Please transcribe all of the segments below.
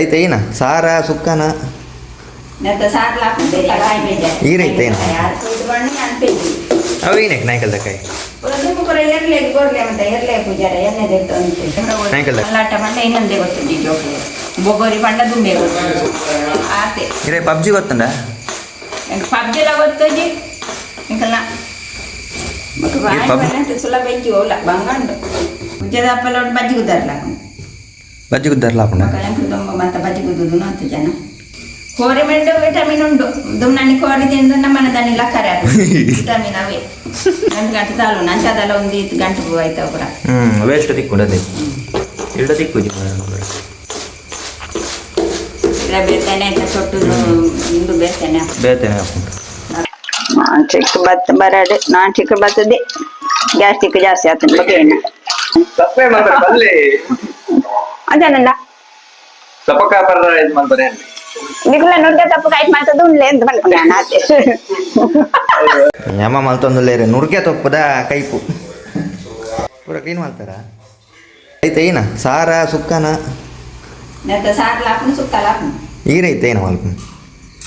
ಐತೆ ಏನ ಸಾರ ಸುಕ್ಕನ ಈರೈತೆ ಏನ ಅವು ಏನಕ್ಕೆ ನಾಯ್ಕಲ್ದ ಕಾಯಿ ನಾಯ್ಕಲ್ದ ಇನ್ನೊಂದೇ ಗೊತ್ತುಂಟು ಜೋಕ್ಲೆ ಬೊಗೋರಿ ಪಂಡ ದುಂಬೆ ಗೊತ್ತು ಆತೆ ಇರೇ ಪಬ್ಜಿ ಗೊತ್ತುಂಡ ಪಬ್ಜಿಲ ಗೊತ್ತುಜಿ ಇಂಕಲ್ನ ಈ ಪಬ್- ಸುಲ ಬೆಂಕಿ ಓಲ ಬಂಗಂಡು ಉಜ್ಜದ ಅಪ್ಪಲೋಡು ಬಜ್ಜಿ ಗುದ್ದಾರ್ಲ ಬಜ್ಜಿ ಗುದ್ದಾರಲ್ಲ ಹಾಕೊಂಡ ತುಂಬ ಮತ್ತೆ ಬಜ್ಜಿ ಗುದ್ದುದು ಅಂತ ಜನ ಕೋರಿ ಮೆಂಡು ವಿಟಮಿನ್ ಉಂಡು ದುಮ್ನಾನಿ ಕೋರಿ ತಿಂದು ನಮ್ಮನೆ ದಾನಿ ಲಕ್ಕರೆ ವಿಟಮಿನ್ ಅವೇ ಗಂಟು ಗಂಟು ತಾಳು ನಂಚದಲ್ಲ ಒಂದು ಇತ್ತು ಗಂಟು ಆಯ್ತು ಪೂರ ಹ್ಞೂ ವೇಸ್ಟ್ ತಿಕ್ಕು ಅದೇ ಇಲ್ಡ ತಿಕ್ಕುಜಿ ಇಲ್ಲ ಬೇತೇನೆ ಆಯ್ತಾ ಸೊಟ್ಟು ಇಂದು ಬೇತೇನೆ ಬೇತೇನೆ ಹಾಕೊಂಡು ನಾನ್ ಚಿಕ್ಕ ಬತ್ತ ಬರಡು ನಾನ್ ಚಿಕ್ಕ ಬರ್ತದೆ ಗ್ಯಾಸ್ಟಿಕ್ ಜಾಸ್ತಿ ಆತನ ಬಗ್ಗೆ ಏನು ತಪ್ಪೇ ಮಾತ್ರ ಬಲ್ಲಿ ಅದೇನಲ್ಲ ತಪಕ ಪರ್ರ ಇದು ಮಾಡ್ತಾರೆ ನಿಖಲ ನುಗ್ಗೆ ತಪ್ಪು ಕಾಯ್ತು ಮಾಡ್ತದ್ದು ಉಂಡ್ಲೆ ಅಂತ ಬಂದ್ಕೊಂಡೆ ನಾನು ಆತೆ ಯಮ ಮಲ್ತೊಂದುಲ್ಲೇರೆ ನುರ್ಗೆ ತೊಪ್ಪದ ಕೈಪು ಪೂರ ಕ್ಲೀನ್ ಮಾಡ್ತಾರ ಐತೆ ಏನ ಸಾರ ಸುಕ್ಕನ ನೆತ್ತ ಸಾರ್ಲ ಹಾಕೊಂಡು ಸುಕ್ಕಲ ಹಾಕೊಂಡು ಈರೈತೆ ಏನ ಮಲ್ಪ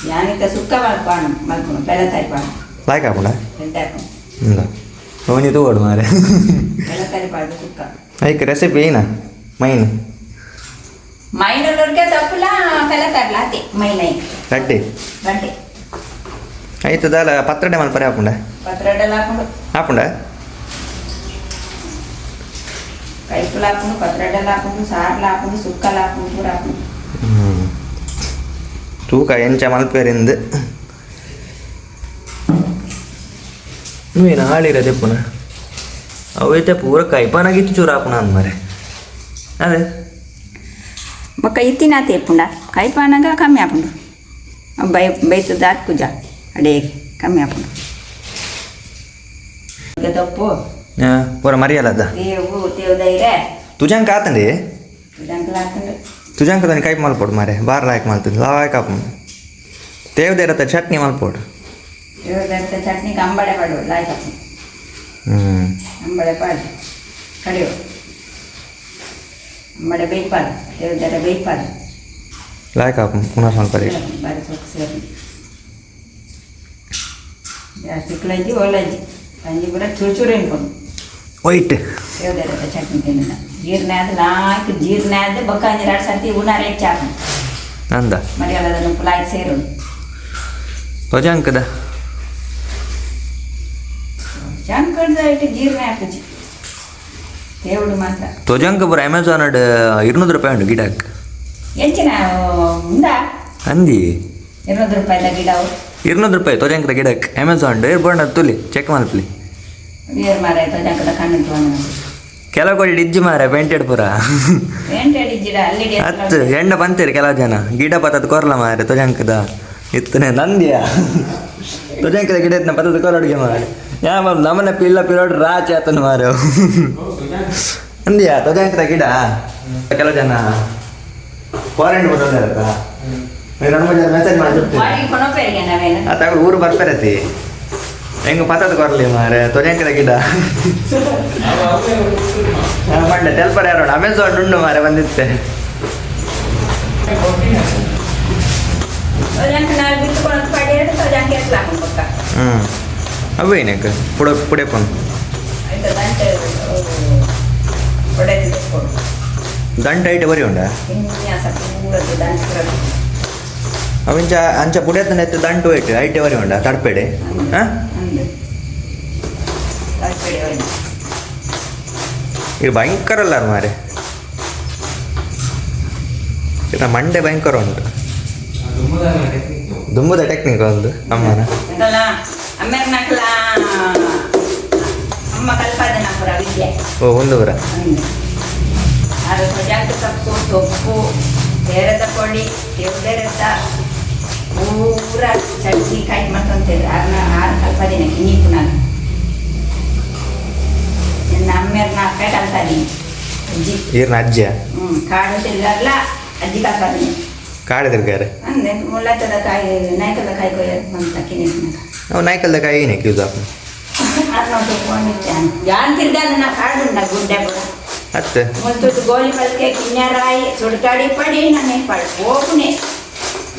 ಯಾನಿತ ಸುಕ್ಕ ಮಲ್ಪಾಣು ಮಲ್ಪುನು ಬೆಲ್ಲ ತರಿಪಾಡು ಲಾಯ್ಕ್ ಹಾಕೊಂಡ ಬೆಲ್ಲ ಹಾಕೊಂಡು ಇಲ್ಲ ಒಂಜಿ ತೂವಡು ಮಾರೆ ಬೆಲ್ಲ ತರಿಪಾಡು ಸುಕ್ಕ ಐಕ್ ರೆಸಿಪಿ ಏನ ಮೈನ್ ಮೈನ ನುಗ್ಗೆ ತಪ್ಪುಲ ಬೆಲ್ಲ ತರಲ ಆತೆ ಮೈನ ಗಡ್ಡೆ ಗಂಟೆ ಐತೆ ದಾಲ ಪತ್ರೊಡೆ ಮಲ್ಪರೆ ಹಾಕೊಂಡ ಪತ್ರೊಡೆಲ್ಲ ಹಾಕೊಂಡು ಹಾಕೊಂಡ ಕೈಪುಲ ಹಾಕೊಂಡು ಪತ್ರೊಡೆಲ್ಲ ಹಾಕೊಂಡು ಸಾರ್ಲ ಹಾಕೊಂಡು ಸುಕ್ಕಲ ಹಾಕೊಂಡು ಪೂರ ಹಾಕೊಂಡು ಹ್ಞೂ ತೂಕ ಎಂಚ ಮಲ್ಪೇರಿಂದು ಏನು ಹಾಳಿರದೆ ಪುನಃ ಅವೈತೆ ಪೂರ ಕೈಪಾನಾಗಿತ್ತು ಚೂರು ಹಾಪುನ ಅಂದ್ ಮಾರೆ ಅದೇ ಬೊಕ್ಕ ಇತ್ತಿನ ತೇಪುಂಡ ಕೈಪಾನಾಗ ಕಮ್ಮಿ ಆಪುಂಡು ಬೈ ಬೈತದ ಕುಜ ಅಡೇಗೆ ಕಮ್ಮಿ ಆಪುಂಡು ತಪ್ಪು ಪೂರ ಮರಿಯಲ್ಲದ ತೇವು ತೇವು ಧೈರ್ಯ ತುಜಂಕ ಆತಂಡಿ ಇದಂಕಲ ಹಾಕೊಂಡು ತುಜಂಕ దాని ಕೈಪ್ ಮಲ್ಪೋಡು ಮಾರೆ ಬಾರ್ ಲಾಯ್ಕ್ ಮಲ್ತದೆ ಲಾಯ್ಕ್ ಆಪುಂಡು ತೇವದೇರತ್ತ ಚಟ್ನಿ ಮಲ್ಪೋಡು ತೇವು ಧೈರ್ಯ ಚಟ್ನಿ ಅಂಬಡೆ ಪಾಡು ಲಾಯ್ಕ್ ಹಾಕೊಂಡು ಹ್ಞೂ ಅಂಬಡೆ ಪಾಡು ಕಡಿಯು ಅಂಬಡೆ ಬೇಯ್ಪಾಡು ತೇವು ಧೈರ್ಯ ಬೇಯ್ಪಾಡು ಲಾಯ್ಕ್ ಆಪುಂಡು ಪುನಃ ಮಲ್ಪರೆ ಬಾರಿ ಸೊಕ್ಕು ಸೇರಿ ಜಾಸ್ತಿ ಕ್ಲಜ್ಜಿ ಒಲಜ್ಜಿ ಪಂಜಿ ಪೂರ ಚೂರು ಚೂರು ಎನ್ಕೊಂಡು ವೈಟ್ ತೇವು ಧೈರ್ಯದ ಚಟ್ನಿ ತಿನ್ನ ಜೀರ್ಣೆ ಆದ ಲಾಯ್ಕ್ ಜೀರ್ಣೆ ಆದ ಬೊಕ್ಕ ಅಂಜಿ ಎರಡು ಸರ್ತಿ ಉಣಾರ ಹೆಚ್ಚಾಕೊಂಡು ಅಂದ ಮರಿಯಲ್ಲದನ್ನು ಲಾಯ್ಕ್ ಸೇರು ತುಜಂಕದ ಜಂಕಡ್ದ ಇಟ್ಟು ಜೀರ್ಣೆ ಹಾಕುಜಿ దేవుడు ಮಾತ್ರ ತೊಜಂಕ ಪೂರ ಅಮೆಝಾನ್ 200 ರೂಪಾಯಿ ಉಂಟು ಗಿಡಕ್ಕೆ ಹೆಚ್ಚಿನ ಉಂದಾ ಅಂದಿ 200 ರೂಪಾಯಿದ ಗಿಡವು 200 ರೂಪಾಯಿ ತೊಜಂಕದ ಗಿಡಕ್ಕೆ ಅಮೆಝಾನ್ ಬೋಂಡ ತುಲಿ ಚೆಕ್ ಮಲ್ಪಲಿ ಏರ್ ಮಾರ ಜಂಕದ ಕಣ್ಣು ಕೆಲವು ಕೋಟಿ ಡಿಜ್ಜಿ ಮಾರ ಪೇಂಟೆಡ್ ಪೂರ ಪೇಂಟೆಡ್ ಗಿಡ ಅಲ್ಲಿ ಹತ್ತು ಎಂಡ ಬಂತೀರಿ ಕೆಲವು ಜನ ಗಿಡ ಪತ್ತದ ಕೊರ್ಲ ಮಾರೆ ತೊಜಂಕದ ಇತ್ತನೆ ನಂದಿಯ ತೊಜಂಕದ ಗಿಡ ಇತ್ತನ ಪತ್ತದ ಕೊರಡುಗೆ ಮಾರೆ ಯಾ ನಮ್ಮನೆ ಪಿಲ್ಲ ಪಿರೋಡ್ ರಾಚೆ ಆತನ ಮಾರೆ ಅಂದಿಯ ತೊಜಂಕದ ಗಿಡ ಕೆಲವು ಜನ ಫಾರಿನ್ ಬರೋದ ಎರಡು ಮೂರು ಜನ ಮೆಸೇಜ್ ಮಾಡಿ ಕೊನೋಪೇರಿಗೆ ನಾವೇನು ಆತ ಊರು ಬರ್ಪೇರತಿ ಹೆಂಗ ಪತ್ತದ ಕೊರ್ಲಿ ಮಾರೆ ತೊಜಂಕದ ಗಿಡ ಮಂಡೆ ತೆಲ್ಪರ ಯಾರು ಅಮೆಝಾನ್ ಉಂಡು ಮಾರೆ ಬಂದಿತ್ತೆ ತೊಜಂಕ ನಾವು ಬಿತ್ತುಕೊಂಡು ಪಡೆಯೋದು ತೊಜಂಕ ಎತ್ಲಾಕ ಪಕ್ಕ ಹ್ಞೂ ಅವೇನಕ್ಕೆ ಪುಡ ಪುಡೆಪನ್ ಆಯ್ತು ದಂಟೆ ಹೊಡೆದು ಕೊಡು ದಂಟ ಐಟೆ ಬರಿ ಉಂಡ ವಿನ್ಯಾಸ ಪೂರದ್ದು ದಂಟೆ ಪೂರ. ಅವಿಂಚ ಅಂಚ ಪುಡೆತನ ಎತ್ತು ದಂಟು ಐಟು ಐಟೆ ಬರಿ ಉಂಡ ತಡ್ಪೇಡೆ ಹಾಂ ಅಂದು ತಡ್ಪೇಡಿ ಒಯ್ದು. ಇದು ಭಯಂಕರ ಅಲ್ಲ ಮಾರೆ ಇದು ಮಂಡೆ ಭಯಂಕರ ಉಂಟು ದುಂಬುದ ಟೆಕ್ನಿಕ್ ಒಂದು ಅಮ್ಮನ ಎಂತಲ್ಲ ಅಮ್ಮೆರ್ನಕ್ಲ ಅಮ್ಮ ಕಲ್ಪಾದನ ಪುರ ವಿದ್ಯೆ ಓ ಒಂದು ಪುರ ಅದು ಜಂಕ ಸೊಪ್ಪು ಸೊಪ್ಪು ಬೇರೆದ ಪೊಡಿ ಬೇರೆದ ಪೂರ ಚಟ್ನಿ ಕಾಯಿ ಮಾಡ್ಕೊಂತೇವೆ ಆರ್ನ ಆರು ಕಲ್ಪದಿನ ಕಿನ್ನಿಪ್ಪು ನಾನು ನನ್ನ ಅಮ್ಮೆರ್ನ ಅಕ್ಕ ಕಲ್ತಾದೀನಿ ಅಜ್ಜಿ ಈರ್ನ ಅಜ್ಜಿಯ ಹ್ಞೂ ಕಾಡು ತಿರ್ಗಾರ್ಲ ಅಜ್ಜಿ ಕಲ್ಪಾದೀನಿ ಕಾಡು ತಿರ್ಗಾರೆ ಅಂದೆ ಮುಳ್ಳತ್ತದ ಕಾಯಿ ನಾಯ್ಕದ ಕಾಯಿ ಕೊಯ್ಯ ಅಂತ ಕಿನ್ನಿಪ್ಪು ಅವು ನಾಯ್ಕಲ್ದ ಕಾಯಿ ಏನಕ್ಕೆ ಯೂಸ್ ಆಪು ಯಾನ್ ತಿರ್ಗಾದ ನಾ ಕಾಡುಂಡ ಗುಡ್ಡೆ ಕೂಡ ಅತ್ತೆ ಮುಲ್ತುದ್ದು ಗೋಲಿ ಬಲ್ಕೆ ಕಿನ್ಯರಾಯಿ ಸುಡ್ಕಾಡಿ ಪಡಿ ನನ್ನೆ ಪಡ್ ಹೋಗುನೆ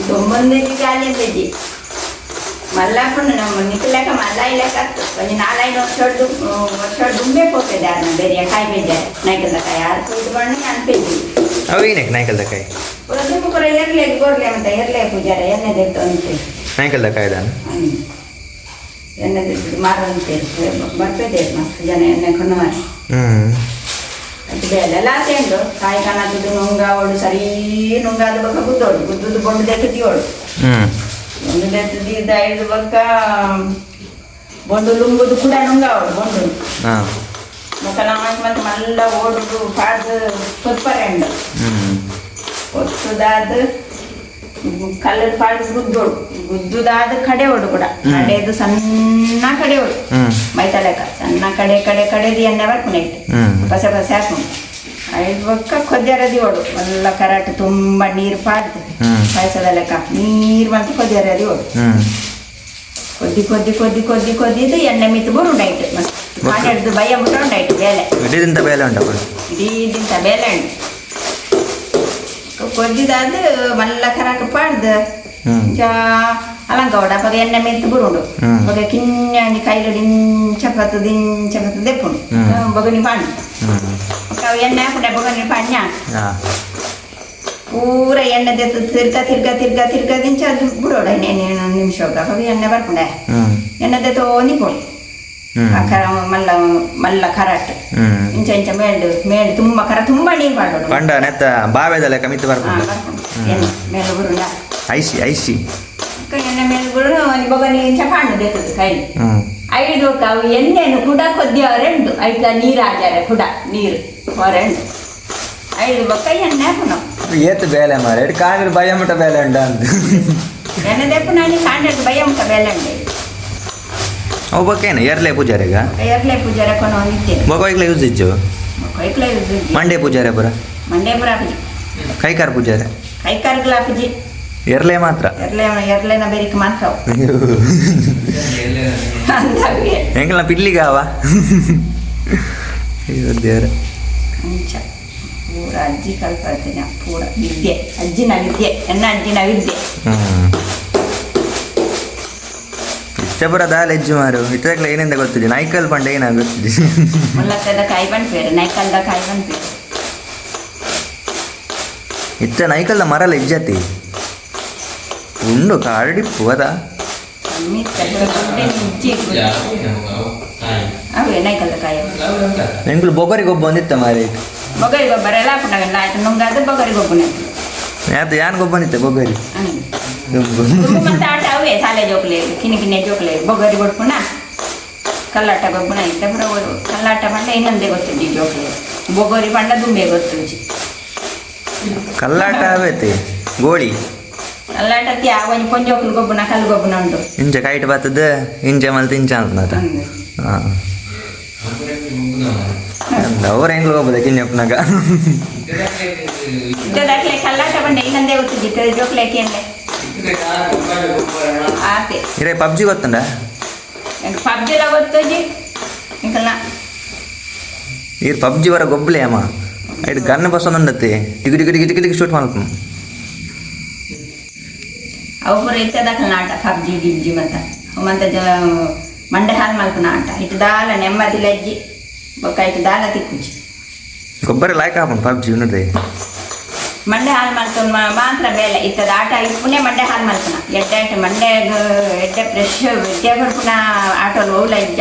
ದೊಂಬೊಂದೆಜಿ ಗಾಲಿಂದೆಜಿ ಮಲ್ಲಾಪುಂಡು ನಮ್ಮ ನಿಕ್ಕಲೆಕ್ಕ ಮಲ್ಲ ಇಲ್ಲಕ್ಕ ಒಂಜಿ ನಾಲೈದು ವರ್ಷ ವರ್ಷ ದುಂಬೆ ಪೋಪೆದೆ ಅರ್ನ ಬೇರೆ ಕಾಯಿ ಬೇಜಾರೆ ನೈಕಲ್ದ ಕಾಯಿ ಆರು ಕೊಯ್ದು ಬಣ್ಣ ಅನ್ಪೆಜಿ ಅವು ಏನಕ್ಕೆ ನಾಯ್ಕಲ್ದ ಕಾಯಿ ದುಂಬು ಪೂರ ಎರ್ಲೆ ಗೋರ್ಲೆ ಮತ್ತೆ ಎರ್ಲೆ ಪೂಜಾರ ಎಣ್ಣೆ ದೆತ್ತು ಅಂತೆ ನಾಯ್ಕಲ್ದ ಕಾಯ್ದಾನ ಎಣ್ಣೆ ದೆತ್ತು ಮಾರಂತೆ ಬರ್ಪೆದೆ ಮಸ್ತ್ ಜನ ಎಣ್ಣೆ ಕೊಂಡು ಹ್ಮ್ ಅದು ಬೇಲೆಲ್ಲ ತಿಂಡು ಕಾಯಿ ಕಾಣತ್ತದು ನುಂಗಾವಡು ಸರಿ ನುಂಗಾದ ಬಕ್ಕ ಗುದ್ದೋಡು ಗುದ್ದುದು ಬೊಂಡು ದೆತ್ತು ದಿಯೋಡು ಹ್ಮ್ ಒಂದು ದೆತ್ತು ದೀದ ಐದು ಬಕ್ಕ ಬೊಂಡು ಲುಂಗುದು ಕೂಡ ನುಂಗಾವಡು ಬೊಂಡು ಹಾ ಮುಖ ನಾಲ್ಕು ಮತ್ತೆ ಮಲ್ಲ ಓಡುದು ಪಾಡ್ದು ಕೊತ್ಪರೆಂಡು ಹ್ಮ್ ಕೊತ್ತುದಾದ ಕಲ್ಲರ್ ಪಾಡ್ದು ಗುದ್ದೋಡು ಗುದ್ದುದಾದ ಕಡೆ ಓಡು ಕೂಡ ಕಡೆದು ಸಣ್ಣ ಕಡೆ ಓಡು ಹ್ಮ್ ಮೈತಲೆಕ್ಕ ಸಣ್ಣ ಕಡೆ ಕಡೆ ಕಡೆದು ಎಣ್ಣೆ ಬರ್ಪುನ ಇಟ್ಟು ಹ್ಮ್ ಪಸೆ ಪಸೆ ಹಾಕೊಂಡು ಐದು ಬಕ್ಕ ಕೊದ್ಯರದಿ ಓಡು ಎಲ್ಲ ಕರಾಟು ತುಂಬ ನೀರು ಪಾಡ್ದು ಹ್ಮ್. ಪಾಯಸದ ಲೆಕ್ಕ ನೀರು ಬಂತು ಕೊದ್ಯರದಿ ಓಡು ಹ್ಮ್ ಕೊದ್ದಿ ಕೊದ್ದಿ ಕೊದ್ದಿ ಕೊದ್ದಿ ಕೊದ್ದಿದ್ದು ಎಣ್ಣೆ ಮಿತ್ತು ಬರು ಉಂಡಾಯ್ತು ಮಸ್ತ್ ಕಾಣೆಡ್ದು ಭಯ ಮುಟ್ಟ ಉಂಡಾಯ್ತು ಬೇಲೆ ಇಡೀದಿಂತ ಬೇಲೆ ಉಂಟು ಅప్పుడు ಇಡೀ ದಿಂತ ಬೇಲೆ ಉಂಟು ಕೊದ್ದಿದಾದ ಮಲ್ಲ ಕರಾಕ ಪಾಡ್ದು ಹ್ಮ್ ಚಾ ಅಲಂಕ ಓಡ ಅಪ್ಪಗ ಎಣ್ಣೆ ಮೆತ್ತು ಬರುಂಡು ಹ್ಮ್. ಬೊಗ ಕಿನ್ಯಾಂಜಿ ಕೈಲು ದಿಂಚ ಪತ್ತು ದಿಂಚ ಪತ್ತು ದೆಪ್ಪುಂಡು ಹ್ಮ್. ಬೊಗನಿ ಪಾಂಡು ಹ್ಮ್ ಅವು ಎಣ್ಣೆ ಹಾಕುಂಡೆ ಬೊಗನಿ ಪಾಣ್ಯ ಹಾ ಪೂರ ಎಣ್ಣೆ ದೆತ್ತು ತಿರ್ಗ ತಿರ್ಗ ತಿರ್ಗ ತಿರ್ಗ ದಿಂಚ ಅದು ಬಿಡೋಡ ಇನ್ನೇನು ನಿಮಿಷ ಅವಾಗ ಎಣ್ಣೆ ಬರ್ಪುಂಡೆ ಹ್ಮ್ ಎಣ್ಣೆ ದೆತ್ತು ನಿಪುಣು ಹ್ಮ್ ಆ ಕರ ಮಲ್ಲ ಮಲ್ಲ ಕರಾಟ್ ಹ್ಮ್ ಇಂಚ ಇಂಚ ಮೇಲ್ಡು ಮೇಲ್ಡು ತುಂಬ ಕರ ತುಂಬ ನೀರು ಮಾಡೋಡು ಪಂಡ ನೆತ್ತ ಬಾವೆದ ಲೆಕ್ಕ ಮಿತ್ತು ಹಾ, ಬರ್ಪುಂಡು ಬರ್ಪುಂಡು. ಎಣ್ಣೆ ಮೇಲು ಬರುಂಡ ಐಸಿ ಐಸಿ ಎಣ್ಣೆ ಮೇಲು ಬರು ಬೊಗನಿ ಇಂಚ ಪಾಂಡು ದೆತ್ತದು ಕೈಲಿ ಹ್ಮ್ ಐದು ಅವು ಎಣ್ಣೆನು ಕೂಡ ಕೊದ್ದಿ ಅವರೆಂಡು ಐತ ನೀರು ಹಾಕ್ಯಾರೆ ಕೂಡ ನೀರು ಹೊರೆಂಡು ಐದು ಬೊಕ್ಕ ಎಣ್ಣೆ ಹಾಕುನು ಏತ್ ಬೇಲೆ ಮಾರೆ ಎಡ್ ಕಾಂಡ್ರೆ ಭಯ ಮುಟ್ಟ ಬೇಲೆ ಉಂಟ ಅಂತ ಎಣ್ಣೆ ದೆಪ್ಪು ನಾನು ಕಾಂಡ್ರೆ ಭಯ ಮುಟ್ಟ ಬೇಲೆ ಉಂಟು ಅವು ಬಕ್ಕೇನು ಎರ್ಲೆ ಪೂಜಾರಿಗ ಎರ್ಲೆ ಪೂಜಾರೆ ಕೊನ ಒಂದಿತ್ತೇನೆ ಬೊಕ್ಕ ಯೂಸ್ ಇಜ್ಜು ಕೊಯ್ಕ್ಲ ಯೂಸ್ ಮಂಡೆ ಪೂಜಾರೆ ಪುರ ಮಂಡೇ ಪುರ ಪೂಜೆ ಕೈಕಾರ್ ಪೂಜಾರೆ ಕೈಕಾರ್ಗ್ಲ ಪೂಜೆ ಎರ್ಲೆ ಮಾತ್ರ ಎರ್ಲೆ ಎರ್ಲೆನ ಬೆರಿಕ್ ಮಾತ್ರವು ಅಂದಾಗೆ ಎಂಕಲ್ನ ಪಿಲ್ಲಿಗಾವ ಅಯ್ಯೋ ದೇವ್ರೆ ಅಂಚ ಪೂರ ಅಜ್ಜಿ ಕಲ್ಪತಿನ ಪೂರ ವಿದ್ಯೆ ಅಜ್ಜಿನ ವಿದ್ಯೆ ಎನ್ನ ಅಜ್ಜಿನ ವಿದ್ಯೆ ಹ್ಮ್ ಇಷ್ಟಪುರ ದಾಲ್ ಹೆಜ್ಜು ಮಾರು ಇತ್ತಕ್ಲೆ ಏನಿಂದ ಗೊತ್ತಿದೆ ನಾಯ್ಕಲ್ ಪಂಡ ಏನ ಗೊತ್ತಿದೆ ಮುಲ್ಲತ್ತದ ಕಾಯಿ ಬಂದ್ಪೇರು ನೈಕಲ್ದ ಕಾಯಿ ಬಂದ್ಪೇರು ಇತ್ತ ನೈಕಲ್ದ ಮರಲ ಹೆಜ್ಜತಿ ಉಂಡು ಕಾಡಿಪ್ಪು ಅದ ಕಮ್ಮಿ ಗುಡ್ಡೆ ನಿಜ್ಜೆ ಅವೇ ನೈಕಲ್ದ ಕಾಯಿ ಎಂಕುಲು ಬೊಗರಿ ಗೊಬ್ಬ ಒಂದಿತ್ತ ಮಾರಿ ಬೊಗರಿ ಗೊಬ್ಬರ ಎಲ್ಲ ಹಾಕೊಂಡಾಗಲ್ಲ ಆಯ್ತು ನುಂಗಾದ ಬೊಗರಿ ಗೊಬ್ಬರ ಯಾತ ಯಾನ್ ಗೊಬ್ಬ ಒಂದಿತ್ತ ಬೊಗರಿ ದುಂಬು. ಮತ್ತೆ ಆಟ ಅವೇ ಶಾಲೆ ಜೋಕ್ಲೆ ಕಿನ್ನೆ ಕಿನ್ನೆ ಜೋಕ್ಲೆ ಬೊಗರಿ ಗೊಡ್ಪುನ ಕಲ್ಲಾಟ ಗೊಬ್ಬನ ಇತ್ತ ಪೂರ ಕಲ್ಲಾಟ ಪಂಡ ಇನ್ನೊಂದೇ ಗೊತ್ತುಂಜಿ ಜೋಕ್ಲೆ ಬೊಗರಿ ಪಂಡ ದುಂಬೆ ಗೊತ್ತುಂಜಿ ಕಲ್ಲಾಟ ಆವೇತಿ ಗೋಳಿ ಕಲ್ಲಾಟ ತ್ಯಾ ಒಂಜಿ ಪೊಂಜೋಕ್ಲು ಗೊಬ್ಬನ ಕಲ್ಲು ಗೊಬ್ಬನ ಉಂಟು ಇಂಚ ಕೈಟ್ ಬತ್ತದ ಇಂಚ ಮಲ್ತ ಇಂಚ ಅಂತನಾತ ಹಾ ಅವ್ರ ಹೆಂಗ್ಲು ಹೋಗ್ಬೋದ ಕಿಂಜಪ್ಪನಾಗ ಇತ್ತದಾಕ್ಲೆ ಕಲ್ಲಾಟ ಪಂಡ ಇನ್ನೊಂದೇ ಗೊತ್ತುಂಜಿ ಇತ್ತದ ಜೋಕ್ಲೆ ಕೇಂದ್ರೆ ಆತೆ ಇರೇ ಪಬ್ಜಿ ಗೊತ್ತುಂಡ ಪಬ್ಜಿಲ ಗೊತ್ತುಂಜಿ ಇಂಕಲ್ನ ಈರ್ ಪಬ್ಜಿ ವರ ಗೊಬ್ಬಲೆ ಅಮ್ಮ ಇಟ್ಟು ಗನ್ ಬಸ್ಸೊಂದುಂಡತ್ತೆ ಟಿಗಿ ಟಿಗಿ ಟಿಗಿ ಟಿಗಿ ಟಿಗಿ ಶೂಟ್ ಮಲ್ಪು ಅವು ಪೂರ ಇತ್ತದಕ್ಕಲ್ನ ಆಟ ಪಬ್ಜಿ ಗಿಬ್ಜಿ ಮತ್ತೆ ಮತ್ತೆ ಜ ಮಂಡೆ ಹಾಲು ಮಲ್ಪುನ ಆಟ ಇಟ್ಟು ದಾಲ ನೆಮ್ಮದಿ ಲಜ್ಜಿ ಬೊಕ್ಕ ಇಟ್ಟು ದಾಲ ತಿಕ್ಕುಜಿ ಗೊಬ್ಬರ ಲಾಯ್ಕ್ ಹಾಪುಂಡು ಪಬ್ಜಿ ಉನ್ನದೆ ಮಂಡೆ ಹಾಲು ಮಲ್ಪುನ ಮಾತ್ರ ಬೇಲೆ ಇತ್ತದ ಆಟ ಇಪ್ಪುನೆ ಮಂಡೆ ಹಾಲು ಮಲ್ಪುನ ಎಡ್ಡೆ ಆಟ ಮಂಡೆ ಎಡ್ಡೆ ಫ್ರೆಶ್ ವಿದ್ಯೆ ಕೊಡ್ಪುನ ಆಟೋಲು ಅವು ಲಜ್ಜ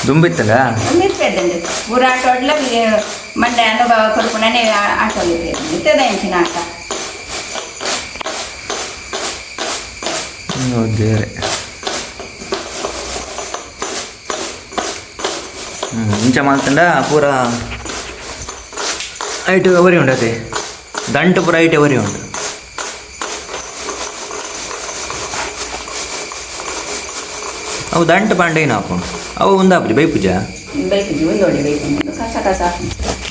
ದುಂಬಿತ್ತಲ್ಲ ಇರ್ಪೇದಂడి ಪೂರ ಆಟ ಆಡ್ಲ ಮಂಡೆ ಅನುಭವ ಕೊಡ್ಪುಣನೇ ಆಟೋಲು ಇಪ್ಪೇದು ಇತ್ತದ ಎಂಚಿನ ಆಟ ದೇವ್ರೆ ಇಂಚ ಮಲ್ತಂಡ ಪೂರ ಐಟ್ ಒರಿ ಉಂಡು ಅದೇ ದಂಟು ಪೂರ ಐಟ್ ಒರಿ ಉಂಟು ಅವು ದಂಟು ಪಾಂಡೆ ಏನು ಹಾಕೊಂಡು ಅವು ಒಂದಾಪುಜಿ ಬೈಪುಜ ಬೈಪುಜಿ ಒಂದೋಡಿ ಬೈಪುಂಡು ಕಸ ಕಸ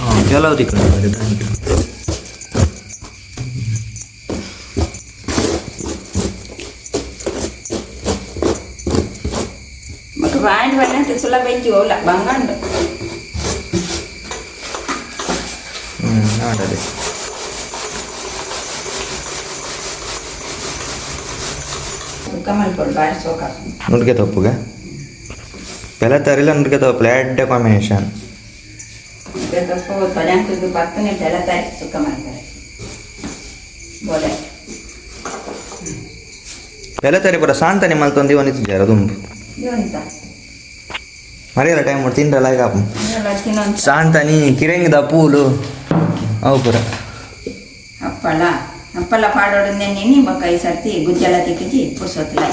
ಹಾಂ ಕೆಲವು ತಿಕ್ಕೊಂಡು ದಂಟು ಮಕ್ಕ ಬಾಂಡ್ ಬಣ್ಣ ಸುಲಭ ಬೆಂಕಿ ಹೋಗ್ಲ ಬಂಗಂಡು ಆಂಡದೆ. ಸುಕ್ಕ ಮಲ್ಪೊಡು ಬಾರಿ ಸೋಕಾಪುಂಡು. ನುರ್ಗೆ ತೊಪ್ಪುಗೆ ಪೆಲತರಿಲ ನುರ್ಗೆ ತೊಪ್ಪು ಎಡ್ಡೆ ಕಾಂಬಿನೇಷನ್. ನುಗ್ಗೆ ತೊಪ್ಪು ತೊಜಂಕುದು ಪತ್ತನೆ ಪೆಲತರಿ ಸುಕ್ಕ ಮಲ್ಪರೆ ಬೋಲೆ. ಪೆಲತರಿ ಪೂರ ಸಾಂತನಿ ಮಲ್ತೊಂದು ಇವನಿತ್ತು ಜರ ದುಂಬು. ಇವಂತ. ಮರಿಯಲ್ಲ ಟೈಮ್ ತಿಂಡ್ರಲ್ಲ ಈಗ. ಇದೆಲ್ಲ ತಿನ್ನೊಂದು. ಸಾಂತನಿ ಕಿರಂಗಿದ ಪೂಲು ಅವು ಪೂರ. ಹಪ್ಪಳ ಹಪ್ಪಳ ಪಾಡೋಡು ನೆನ್ನೆ ಬೊಕ್ಕ ಈ ಸರ್ತಿ ಗುಜ್ಜೆಲ್ಲ ತಿಕ್ಕಿಜಿ ಪುರ್ಸೊತ್ತಲ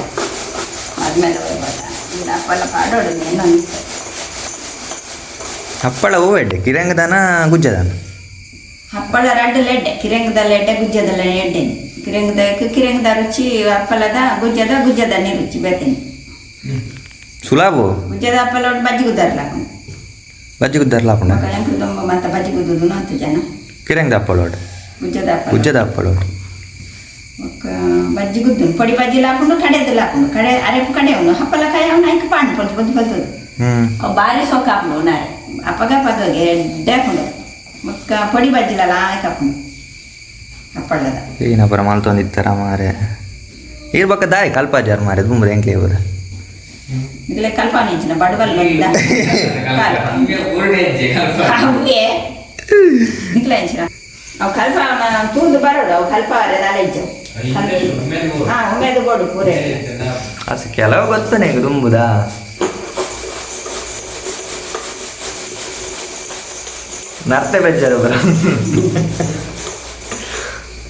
ಆದ್ಮೇಲೆ ಹೋಗ್ಬೋದ ಇಲ್ಲ ಹಪ್ಪಳ ಪಾಡೋಡು ನೆನ್ನೊಂದು. ಹಪ್ಪಳ ಹೂವು ಎಡ್ಡೆ ಕಿರಂಗದಾನ ಗುಜ್ಜದಾನ. ಹಪ್ಪಳ ರಡ್ಡು ಎಡ್ಡೆ, ಕಿರಂಗದಲ್ಲಿ ಎಡ್ಡೆ, ಗುಜ್ಜದಲ್ಲಿ ಎಡ್ಡೆ. ಕಿರಂಗದ ಕಿರಂಗದ ರುಚಿ ಹಪ್ಪಳದ, ಗುಜ್ಜದ ಗುಜ್ಜದನ್ನೇ ರುಚಿ ಬೇತೇನೆ. ಸುಲಾಬು. ಗುಜ್ಜದ ಹಪ್ಪಳ ಒಟ್ಟು ಬಜ್ಜಿ ಗುದ್ದಾರಲ್ಲ. ಬಜ್ಜಿ ಗುದ್ದಾರಲ್ಲ ಹಾಪುಂಡ. ಎಂಕ್ ತುಂಬ ಮತ್ತೆ ಬಜ್ಜಿ ಗುದ್ದುದು ಹತ್ತು ಜನ. ಕಿರಂಗದ ಹಪ್ಪಳ ಒಟ್ಟು. ಗುಜ್ಜದ ಹಪ್ಪಳ. ಗುಜ್ಜದ ಹಪ್ಪಳ ಒಟ್ಟು. ಒಕ್ಕ ಬಜ್ಜಿ ಗುದ್ದುನು ಪೊಡಿ ಬಜ್ಜಿ ಲಾಪುಂಡು, ಕಡೆದು ಲಾಪುಂಡು, ಕಡೆ ಅರೆಪು ಕಡೆ ಅವನು ಹಪ್ಪಳ ಕಾಯಿ ಅವನು ಐಕ್ ಪಾಂಡು ಪೊಲ್ತು ಪೊಲ್ತು ಪೊಲ್ತದು. ಅವು ಬಾರಿ ಸೊಕ್ಕ ಹಾಪುಂಡು ಉನಾರೆ ಅಪ್ಪಗ ಪಗಗೆ ಎಡ್ಡೆ ಹಾಪುಂಡು. ಬೊಕ್ಕ ಪೊಡಿ ಬಜ್ಜಿಲಲ್ಲ ಆಯ್ಕೆ ಹಾಪುಂಡು ಹಪ್ಪಳದ. ಏನಪುರ ಮಲ್ತೊಂದಿತ್ತರ ಮಾರೆ, ಈರ್ ಬೊಕ್ಕ ದಾಯಿ ಕಲ್ಪಾಜಾರ್ ಮಾರೆ ದುಂಬುದ ಎಂಕ್ಲೆ ಪೂರ. ಇಲ್ಲೇ ಕಲ್ಪನೆ ಇಂಚಿನ ಬಡವಲ್ ಬಂದ ಅವೇ ನಿಕ್ಲ ಇಂಚಿನ ಅವು ಕಲ್ಪ ತೂದು ಬರೋಡು ಅವು ಕಲ್ಪ ದಾಲ ಇಜ್ಜವು. ಹಾ, ಉಮೇದು ಬೋಡು ಪೂರೆ. ಅಸ ಕೆಲವು ಗೊತ್ತನೆ ಈಗ ದುಂಬುದ ನರ್ತೆ ಬೆಜ್ಜಾರೆ ಪೂರ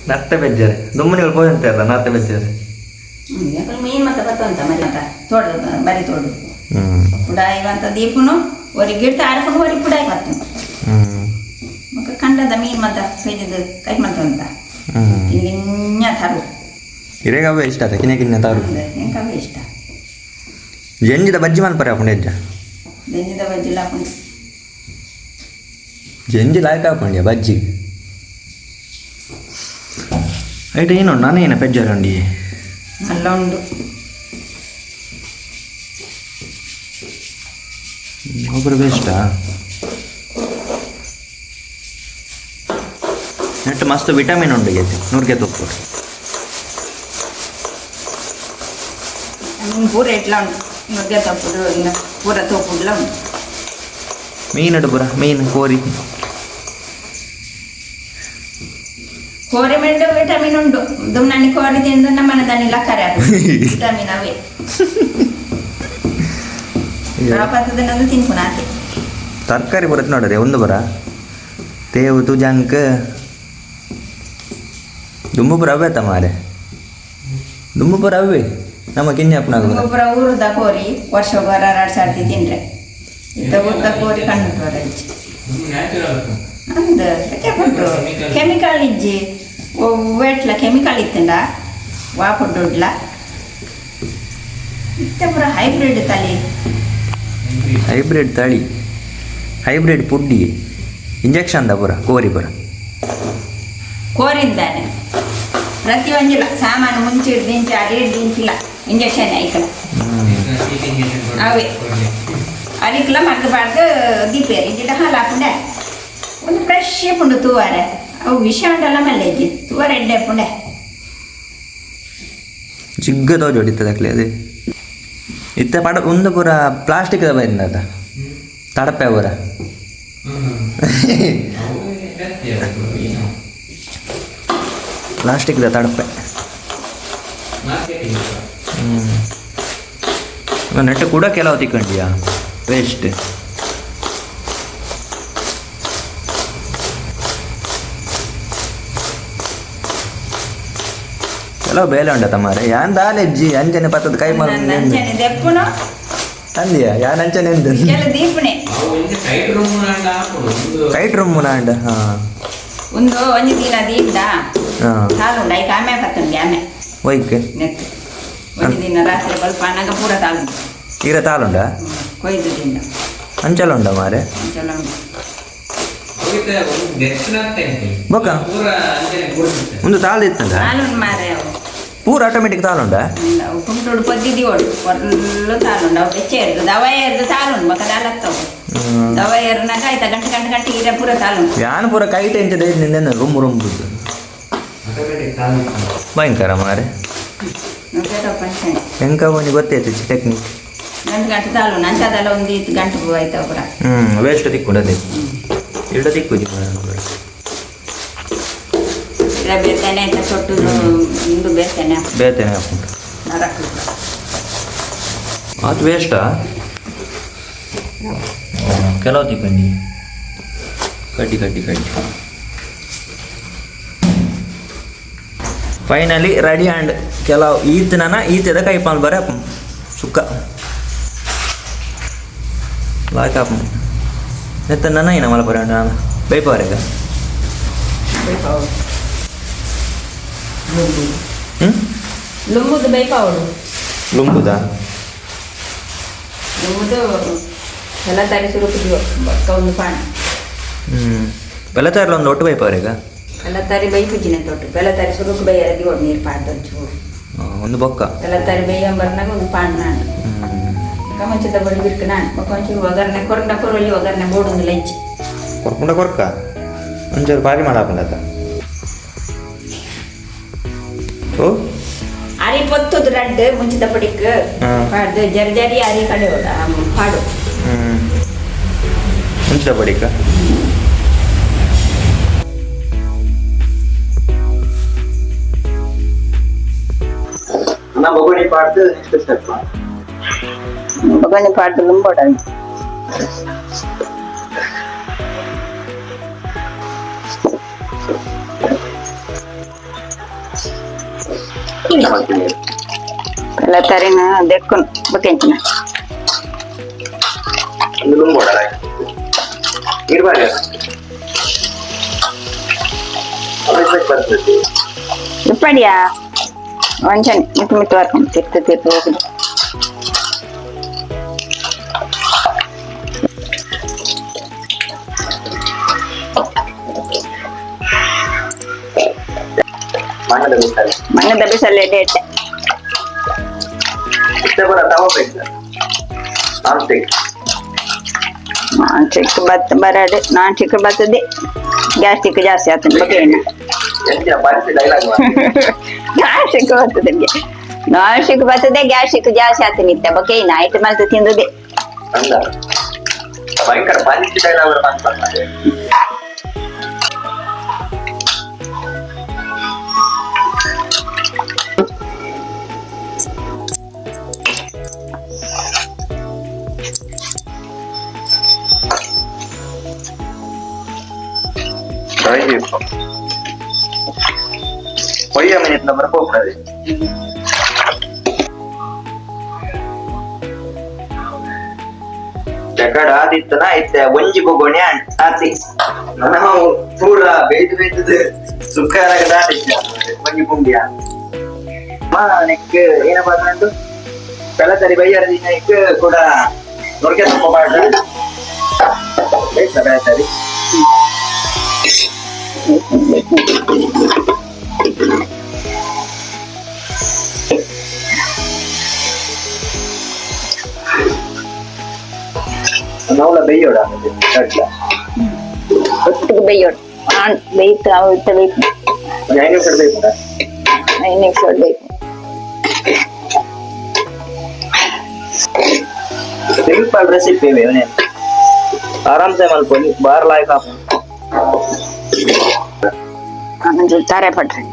ನರ್ತೆ ಬೆಜ್ಜಾರೆ ದುಮ್ಮನಿಗಳು ಪೋಜಂತ ಇರ್ತ ನರ್ತೆ ಬೆಜ್ಜಾರೆ. ಯಾಕಂದ್ರೆ ಮೀನು ಮತ್ತೆ ಬತ್ತಂತ ಮರಿ ಅಂತ ತೋಡು ಬರಿ ತೋಡು ಪುಡಾಯಿ ಅಂತ ದೀಪುನು ಒರಿ ಗಿಡ್ತ ಆರ್ಕೊಂಡು ಒರಿ ಪುಡಾಯಿ ಬತ್ತು. ಮಕ್ಕ ಕಂಡದ ಮೀನು ಮತ್ತೆ ಪೇಜದ ಕೈ ಮಾಡ್ತಂತ ಕಿನ್ನ ತರು. ಇರೇಗ ಅವೇ ಇಷ್ಟ ಆತ ಕಿನ್ನ ಕಿನ್ನ ತಾರು. ಎಂಕವೇ ಇಷ್ಟ. ಜಂಜಿದ ಬಜ್ಜಿ ಮಲ್ಪರೆ ಆಪುಂಡು ಹೆಜ್ಜ. ದೆಂಜಿದ ಬಜ್ಜಿಲ ಹಾಕೊಂಡು. ಜಂಜಿ ಲಾಯ್ಕ್ ಆಪುಂಡ್ಯ ಬಜ್ಜಿ ಐಟ್ ಏನು ನಾನೇನ ಪೆಜ್ಜಾರುಂಡಿ. ನಲ್ಲ ಉಂಡು. ಒಬ್ಬರು ಬೆಸ್ಟಾ ನೆಟ್ ಮಸ್ತ್ ವಿಟಮಿನ್ ಉಂಡು ಗೆತೆ ನೂರ್ಗೆ ತೊಪ್ಪು. ಮೀನು ಪೂರ ಎಟ್ಲ ಉಂಡು ನುಗ್ಗೆ ತಪ್ಪುಡು ಇನ್ನು ಪೂರ ತೋಪುಡ್ಲ ಉಂಡು. ಮೀನು ಪೂರ ಮೀನು ಕೋರಿ. ಕೋರಿ ಮೆಂಡು ವಿಟಮಿನ್ ಉಂಡು ದುಮ್ನಾನಿ ಕೋರಿ ತಿಂದು ನಮ್ಮನೆ ದಾನಿ ಲಕ್ಕರೆ ವಿಟಮಿನ್ ಅವೇ ಪತ್ತದನ್ನೊಂದು ತಿನ್ಪುನಾತೆ. ತರಕಾರಿ ಬರುತ್ತೆ ನೋಡ್ರಿ ಒಂದು ಬರ ತೇವು ತುಜಂಕ್ ದುಂಬು ಪೂರ ಅವೇ ಮಾರೆ ದುಂಬು ಪೂರ ಅವೇ ನಮ್ಮ ಕಿನ್ಯಪ್ಪನಾಗ. ಒಬ್ಬರ ಊರದ ಕೋರಿ ವರ್ಷ ಬರ ಎರಡು ಸರ್ತಿ ತಿಂದ್ರೆ ಇತ್ತ ಊರದ ಕೋರಿ ಕಣ್ಣು ಬರಜ್ಜಿ ಅಂದ ಕೊಟ್ಟು ಕೆಮಿಕಲ್ ಇಜ್ಜಿ ವೇಟ್ಲ ಕೆಮಿಕಲ್ ಇತ್ತಂಡ ವಾಪುಡ್ಡುಡ್ಲ ಇತ್ತ ಪೂರ ಹೈಬ್ರಿಡ್ ತಲಿ. ಹೈಬ್ರಿಡ್ ತಳಿ ಹೈಬ್ರಿಡ್ ಪುಡ್ಡಿ ಇಂಜೆಕ್ಷನ್ the ಪೂರ ಕೋರಿ ಪೂರ. ಕೋರಿಂದಾನೆ ಪ್ರತಿಯೊಂದಿಲ್ಲ ಸಾಮಾನು ಮುಂಚೆ ಹಿಡ್ದಿಂಚಿ ಅದು ಹಿಡ್ದಿಂಚಿಲ್ಲ ಇಂಜೆಕ್ಷನ್ ಐಕಲ ಅವೇ ಅರಿಕ್ಲ ಮಗ್ಗಬಾರ್ದು ದೀಪೇರಿ ಗಿಡ ಹಾಲು ಹಾಪುಂಡೆ ಒಂದು ಫ್ರೆಶ್ ಪುಂಡು ತೂವಾರೆ ಅವು ವಿಷ ಉಂಡಲ್ಲ ಮಲ್ಲೆಜ್ಜಿ ತೂವಾರೆ ಎಡ್ಡೆ ಪುಂಡೆ. ಜಿಗ್ಗ ತೋಜೋಡಿ ಇತ್ತದಕ್ಲೆ ಅದೇ ಇತ್ತ ಪಡ ಒಂದು ಪೂರ ಪ್ಲಾಸ್ಟಿಕ್ the ಬಂದ ತಡಪೆ ಪೂರ. ಪ್ಲಾಸ್ಟಿಕ್ the ತಡಪೆ ನೆಟ್ಟು ಕೂಡ ಕೆಲವು ತಿಕ್ಕೊಂಡಿಯಾ ವೇಸ್ಟ್. ಕೆಲವು ಬೇಲೆ ಉಂಟ ಮಾರೆ ಯಾನ್ ದಾಲೆಜ್ಜಿ ಅಂಚನೆ ಪತ್ತದ ಕೈ ನನ್ನ ಅಂಚನೆ ದೆಪ್ಪುನು. ಅಂದಿಯ ಯಾನ್ ಅಂಚನೆ ಎಂದ. ಕೆಲ ದೀಪುನೆ. ಟೈಟ್ ರೂಮ್ ನಾಂಡ ಹಾ. ಒಂದು ಒಂಜಿ ದಿನ ದೀಪದ ಹಾ. ತಾಲುಂಡ ಐಕ್ ಆಮೆ ಪತ್ತುಂಡು ಆಮೆ. ಒಯ್ಕ್. ನೆತ್ತು ಒಂಜಿ ದಿನ ರಾತ್ರಿ ಬಲ್ಪ ಅನಾಗ ಪೂರ ತಾಲುಂಡು. ಈರ ತಾಲುಂಡ. ಕೊಯ್ದು ತಿಂಡ. ಅಂಚಲ ಉಂಡ ಮಾರೆ. ಅಂಚಲ ಉಂಡು. ಬೊಕ್ಕ ಒಂದು ತಾಳ್ದು ಇತ್ತಂಡ. ತಾಲುಂಡು ಮಾರೆ ಅವು. ಪೂರ ಆಟೋಮೆಟಿಕ್ ತಾಲುಂಡ. ಅವು ಕುಂಟುಡು ಪೊದ್ದಿದಿ ಓಡು ಪೊರ್ಲು ತಾಲುಂಡು ಅವು ಬೆಚ್ಚ ಇರ್ದು ದವ ಇರ್ದು ತಾಲುಂಡು ಬೊಕ್ಕ ದಾಲತ್ತವು. ತವ ಏರ್ನಾಗ ಆಯ್ತಾ ಗಂಟೆ ಗಂಟೆ ಗಂಟೆ ಇರ ಪೂರ ತಾಲು. ಯಾನ್ ಪೂರ ಕೈಟ್ ಎಂಚ ನಿಂದೆ ರುಮ್ ರುಮ್ ಭಯಂಕರ ಮಾರೆ. ಎಂಕ ಒಂಜಿ ಗೊತ್ತಾಯ್ತು ಟೆಕ್ನಿಕ್. ಗಂಟೆ ಗಂಟೆ ತಾಲು ನಂಚಾದಲ್ಲ ಒಂದು ಇತ್ತು ಗಂಟು ಆಯ್ತಾ ಪೂರ. ವೇಸ್ಟ್ ತಿಕ್ಕು ಅದೇ ಇಡ ತಿಕ್ಕುಜಿ. ಇರ ಬೇತೇನೆ ಆಯ್ತಾ ಸೊಟ್ಟು ಇಂದು ಬೇತೇನೆ. ಬೇತೇನೆ ಹಾಕೊಂಡು. ನರಕ. ಅದು ವೇಸ್ಟಾ? ಕೆಲವು ತಿಕ್ಕಂಡಿ ಕಡ್ಡಿ ಕಡ್ಡಿ ಕಡ್ಡಿ. Finally ready and ಕೆಲವು ಈತನ ಈತದ ಕೈಪಾಲ್ ಬರ ಸುಕ್ಕ ಲಾಯ್ಕ್ ಆಪ ನೆತ್ತ ನನ್ನ ಏನ ಮಲಪರ ನಾನು ಬೈಪವರೆಗ. ಹ್ಞೂ. ಲುಂಬುದು ಬೈಪಾವಡು. ಲುಂಬುದಾ? ಲುಂಬುದು ಎಲ್ಲ ತಾರಿ ಸುರುಕು ಬಕ್ಕ ಒಂದು ಪಾಣಿ. ಹ್ಞೂ, ಬೆಲ್ಲತಾರಲ್ಲ ಒಂದು ಒಟ್ಟು ಬೈಪವರೆಗ. ಎಲ್ಲ ತಾರಿ ಬೈಪುಜಿನ ತೊಟ್ಟು ಬೆಲ್ಲ ತಾರಿ ಸುರುಕು ಬೈಯರ ದಿವಡ್ ನೀರು ಪಾಡ್ದು ಒಂಚೂರು. ಒಂದು ಬೊಕ್ಕ. ಎಲ್ಲ ತಾರಿ ಬೈಯ ಬರ್ನಾಗ ಒಂದು ಪಾಣ್ ನಾನು ಕಮಂಚದ ಬಡಿ ಬಿರ್ಕು ನಾನು ಬೊಕ್ಕ ಒಂಚೂರು ಒಗ್ಗರಣೆ ಕೊರಂಡ ಕೊರೊಲ್ಲಿ ಒಗ್ಗರಣೆ ಬೋಡೊಂದು ಲಂಚ್. ಕೊರ್ಪುಂಡ ಕೊರ್ಕ ಒಂಚೂರು ಬಾರಿ ಮಾಡಾಪುಂಡತ ಓ. ಅರಿ ಪೊತ್ತುದು ರಡ್ಡು ಮುಂಚಿದ ಪಡಿಕ್ ಪಾಡ್ದು ಜರಿ ಜರಿ ಅರಿ ಕಡೆ ಪಾಡು. ಹ್ಞೂ, ಮುಂಚಿದ ಬಡಿಕ. ನಾ ಬಗುಣಿ ಪಾಡ್ದು ನೆಕ್ಸ್ಟ್ ಸ್ಟೆಪ್. ಬಗಣಿ ಪಾಡ್ದು ಲುಂಬೋಡ. ಎಲ್ಲ ತರಿನ ದೆಕ್ಕುನು ಬೊಕೆಂಚಿನ. ಒಂದು ಲುಂಬೋಡ ಇರ್ಬಾರ್ದು ಬರ್ತದೆ. ಇಪ್ಪಡಿಯಾ ಒಂಚನೆ ಮಿತ್ತು ಮಿತ್ತು ವರ್ಕೊಂಡು ತಿರ್ತು ತಿರ್ತು ಹೋಗುದು. ಮಣ್ಣದ ಬಿಸಾಲೆ. ಮಣ್ಣದ ಬಿಸಲೆ ಡೇಟೆ. ಇಷ್ಟೇ ಬರ ತಗೋಬೇಕು non stick. Non stick ಬತ್ತ ಬರಡು ನಾನ್ ಸ್ಟಿಕ್ ಬರ್ತದೆ, ಗ್ಯಾಸ್ಟಿಕ್ ಜಾಸ್ತಿ ಆಗ್ತದೆ ಬೊಕೇನ. ಎಂತ ಪರಿಸ್ಥಿತಿ dialogue. Non stick ಬರ್ತದೆ, ನಾನ್ ಸ್ಟಿಕ್ ಬರ್ತದೆ, ಗ್ಯಾಸ್ಟಿಕ್ ಜಾಸ್ತಿ ಆಗ್ತದೆ ಇತ್ತ ಬೊಕೇನ ಐಟ್ ಮಲ್ತು ತಿಂದುದೆ. ಅಂದ ಭಯಂಕರ ಪರಿಸ್ಥಿತಿ ಡೈಲಾಗ್ ಮಾಡ್ತಾರೆ. பொய்யா மினிட்ல பிறகு போகக்கூடாது. ಜಗಡ ಆದಿತ್ತನ ಇತ್ತೆ ಒಂಜಿ ಬೊಗೊಣಿ ಆತಿ ನಾವು ಪೂರ ಬೇಯ್ದು ಬೇಯ್ತದ ಸುಕ್ಕ ದಾಟಿತ್ತ ಒಂಜಿ ಪುಂಡಿಯ ಮಾ ನೆಕ್ ಏನಪ್ಪ ಉಂಟು ಪೆಲತರಿ ಬೈಯರ ದಿನಕ್ಕೆ ಕೂಡ ನೊರಕೆ ತುಂಬ ಪಾಡ್ರ ಬೇಯ್ತ ಬೆಳತರಿ ನೌಲ ಬೇಯೋಡ ಕಟ್ಲ. ಒಟ್ಟಿಗೆ ಬೇಯೋಡು ಆನ್ ಬೇಯ್ತು ಅವು ಇತ್ತ ಬೇಯ್ತು. ಒಂದು 5 ನಿಮಿಷ ಬೇಕು. 5 ನಿಮಿಷ ಬೇಕು. ಸಿಂಪಲ್ ರೆಸಿಪಿ ಇವೆ ಆರಾಮ್ಸೆ ಮಲ್ಪೊಲಿ ಬಾರ್ ಲಾಯ್ಕ್ ಆಪು. ಒಂಚೂರು ತಾರೆ ಪಟ್ರೆ.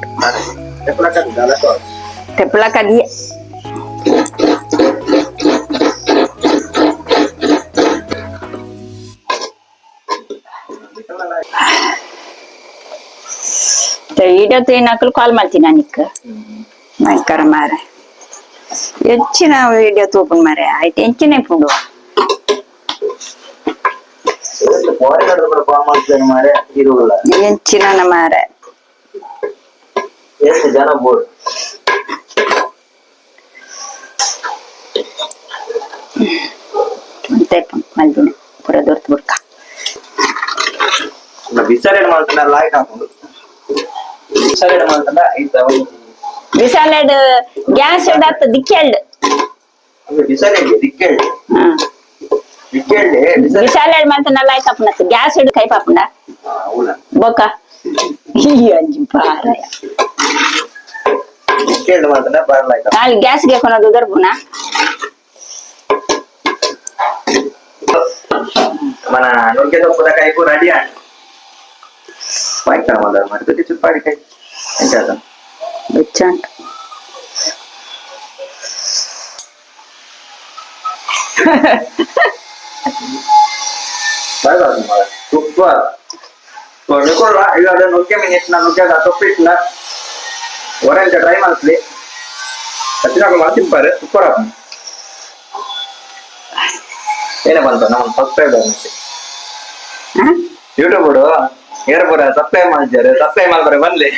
ತೆಪ್ಪಳ ಕದಿಯ. ವೀಡಿಯೋ ತೀನಕ್ಕಲು ಕಾಲ್ ಮಾಡ್ತೀನಿ ನಾನಿಕ್ ಭಯಂಕರ ಮಾರೆ ಹೆಚ್ಚಿನ ವೀಡಿಯೋ ತೂಪುಂಡು ಮಾರೆ ಆಯ್ತು ಎಂಚಿನ ಪುಂಡು. ಮಾರೆ ಇರುವಲ್ಲ. ಎಂಚಿನ ಮಾರೆ. ಎಷ್ಟು ಜನ ಬೋರ್ಡ್. ಅಂತೆ ಮಲ್ದಿನ ಪೂರ ದೊರ್ತು ಬುಡ್ಕ. ಬಿಸಾಲೆಡ್ ಮಾಡ್ತಾನ ಲಾಯ್ಕ್ ಹಾಕೊಂಡು ಬಿಸಾಲೆಡ್ ಮಾಡ್ತಾನ ಐತ. ಬಿಸಾಲೆಡ್ ಗ್ಯಾಸ್ ಅತ್ತ ದಿಕ್ಕೆಲ್ಡ್. ಬಿಸಾಲೆಡ್ ದಿಕ್ಕೆಲ್ಡ್. ಹಾ. ಕೇಳಿ. ವಿಶಾಲ ಮಂತನಲ್ಲ ಆಯ್ತಪ್ಪನ ಗ್ಯಾಸ್ ಹಿಡಿದು ಕೈ ಪಾಪುಂಡ. ಹೌದಾ? ಬೊಕ್ಕ ಈ ಅಂಜಿ ಪಾರಾಯ. ಕೇಳಿ ಮಾತ್ರ ಬರಲಾಯ್ತ. ಅಲ್ಲಿ ಗ್ಯಾಸ್ಗೆ ಕೊನೋದು ದರ್ಬುನ. మన నొక్కే తప్పుದ కైపు రెడీ అండి. పాయిస్తాను మళ్ళీ మరి చుప్పాడి కై ఏం చేద్దాం? ಬೆಚ್ಚಂಟ. బాగా సూపర్. నికోಲ್ಲ ಇವಾಗ ನುಗ್ಗೆ ಮೀನು ನುಗ್ಗೆ ತೊಪ್ಪಿಟ್ಟಿಲ್ಲ ಒರೆಂಜ ಟ್ರೈ ಮಾಡ್ಲಿ ಕಚ್ಚಿನಾಗ ತಿಂಪಾರೆ ಸೂಪರ್ ಆಗ. ಏನೇ ಬಂತು ನಮ್ಮ ಸಬ್ಸ್ಕ್ರೈಬ್ ಯೂಟ್ಯೂಬ್ ಏರ್ ಪೂರ ಸಬ್ಸ್ಕ್ರೈಬ್ ಮಾಡ್ತಾರೆ, ಸಬ್ಸ್ಕ್ರೈಬ್ ಮಾಡ್ತಾರೆ ಬನ್ಲಿ.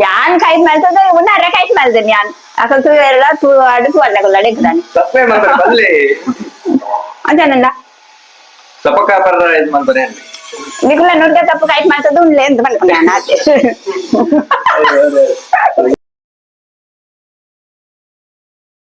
ಯಾನ್ ಕೈತ್ ಮಾಡ್ತದ, ಉನ್ನಾರೆ ಕೈತ್ ಮಾಡ್ತೇನೆ ಯಾನ್. ಅಕಲ್ ತೂ ಎಲ್ಲ ತೂ ಅಡುಕು ಅಲ್ಲ ಅಡುಕು. ಸಬ್ಸ್ಕ್ರೈಬ್ ಮಾಡ್ತಾರೆ ಬನ್ಲಿ. ಅಂಜನಂದ. ಸಪಕ್ಕ ಪರ್ರ ಇದು ಮಾಡ್ತಾರೆ. ನಿಕುಲ ನುಗ್ಗೆ ತಪ್ಪು ಕೈತ್ ಮಾಡ್ತದ ಉಣ್ಲೆ ಅಂತ ಬಂದ್ಕೊಂಡೆ ನಾನು ಆಚೆ.